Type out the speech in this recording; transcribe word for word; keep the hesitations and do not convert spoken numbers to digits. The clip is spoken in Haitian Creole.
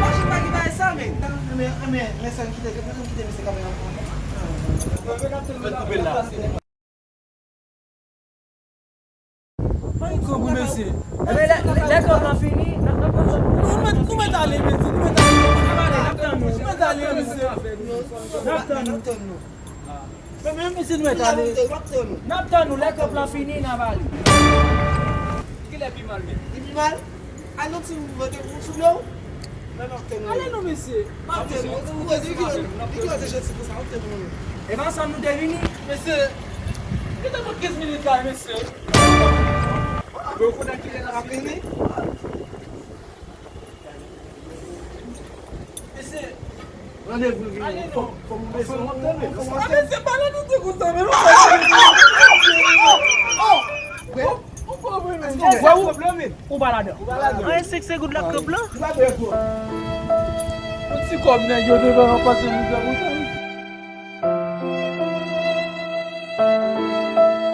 Machin pa ki bagay sa, men. Men, men, men, sa n kite, men n kite mesye kanpe nan. Mwen koupe l la. Ban m kran pou mesye. Lè, lè, lè kòb lan fini, n ap, n ap, n ap, nou mèt, nou mèt ale, mesye, nou mèt ale. N ap ale, n ap tann nou. Nou mèt ale, mesye. N ap tann nou. Men, men, mesye, nou mèt ale. N ap tann nou. Lè kòb lan fini, n ap ale. Kilè pi mal, men? Li pi mal? Al nan ti mouvman de pou soulye w. Men n ap tann nou. Ale non, mesye. N ap tann nou. Ou wè, depi kilè, depi kilè w te janti konsa, w ap tann nou. E pa ansanm nou te vini? Mesye, li te pran kenz minit la, mesye. Bon, konnen kilè n ap vini? Mesye, randevou vini. Fò, fò m mesye. A, mesye, pa nan nou te konsa, men. Ou pa vre, men. Ou pa ladan. An, se, se goud la k pran. Yon ti kòb nèg yo te fè nan pase mizè konsa.